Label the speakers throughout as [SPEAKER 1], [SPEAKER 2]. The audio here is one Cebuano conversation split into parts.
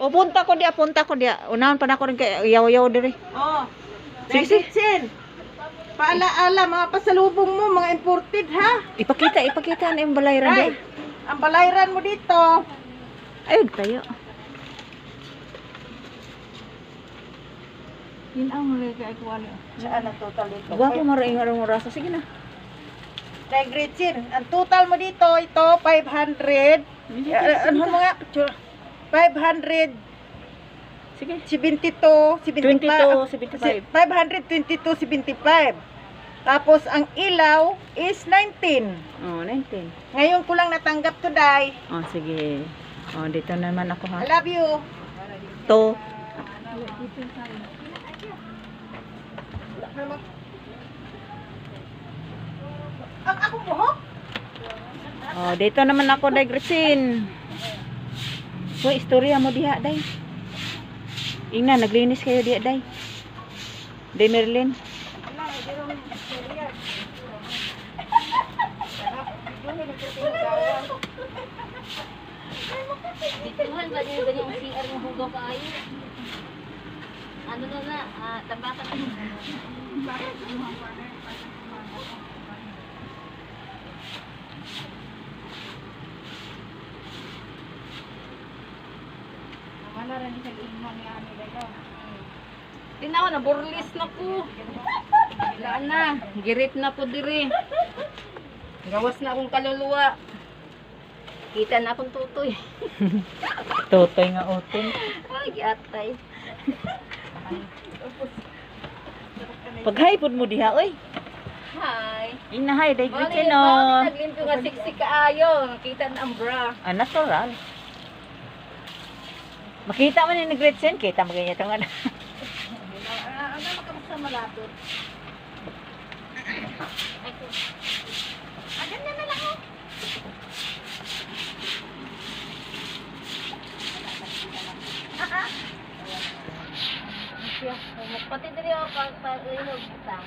[SPEAKER 1] O punta ko diya, punta ko diya. Unahon pa na ako rin kay yaw-yaw diri.
[SPEAKER 2] Oh.
[SPEAKER 1] Sige, sige.
[SPEAKER 2] Gretchen. Paalaala, mga pasalubong mo, mga imported ha.
[SPEAKER 1] Ipakita, ipakita na yung balayran
[SPEAKER 2] Ay,
[SPEAKER 1] diya.
[SPEAKER 2] ang balayran mo dito.
[SPEAKER 1] Ayun tayo. Yun ang mali kay kuwali.
[SPEAKER 2] Saan ang total dito?
[SPEAKER 1] Gwapo mo rin ang orasa. Sige na.
[SPEAKER 2] Day Gretchen, ang total mo dito, ito, 500. Eh, ano mo nga? 500.
[SPEAKER 1] Sige.
[SPEAKER 2] 72, 75.
[SPEAKER 1] 22, 75.
[SPEAKER 2] 522.75. Tapos ang ilaw is 19.
[SPEAKER 1] Oh, 19.
[SPEAKER 2] Ngayon ko lang natanggap today.
[SPEAKER 1] Oh, sige. Oh, dito naman ako ha.
[SPEAKER 2] I love you.
[SPEAKER 1] To.
[SPEAKER 2] Ang akong buhok?
[SPEAKER 1] Oh, dito naman ako, Day Gretchen. So, istorya mo diha, Day. Ingna, naglinis kayo diha, Day. Day Merlin.
[SPEAKER 3] Dituhan ba niyo ganyan ang CR ng hugaw kaayo? Ano na na, tambakan. Tinaw na burlis na po. Wala na, girit na po diri. Gawas na akong kaluluwa. Kita na akong tutoy.
[SPEAKER 1] Totoy nga utin.
[SPEAKER 3] Ay, giatay.
[SPEAKER 1] Paghaipod mo diha, oy.
[SPEAKER 3] Hi.
[SPEAKER 1] Ingna, hi, Day
[SPEAKER 3] Mao
[SPEAKER 1] Gretchen,
[SPEAKER 3] ni
[SPEAKER 1] oh.
[SPEAKER 3] naglimpyo nga siksik kaayo. Nakita na ang bra.
[SPEAKER 1] Ah, natural. Makita mo ni Gretchen, kita mo ganyan itong ano.
[SPEAKER 2] Ano makamukha malapit?
[SPEAKER 3] Ay, ko.
[SPEAKER 2] Ah, ganyan na lang oh.
[SPEAKER 3] Pati diri ako pag pag inog butang.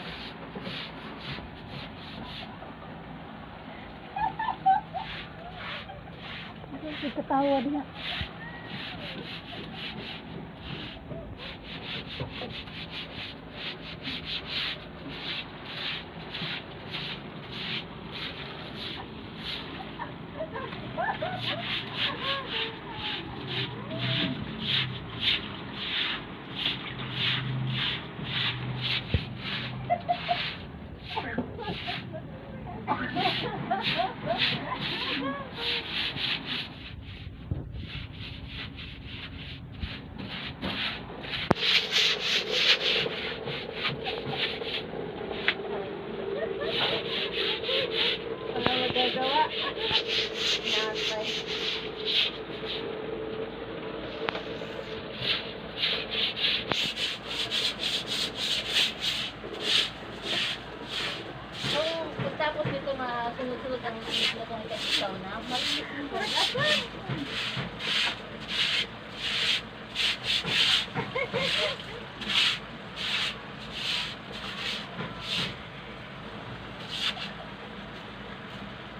[SPEAKER 1] Katawa diha.
[SPEAKER 3] Wala magagawa.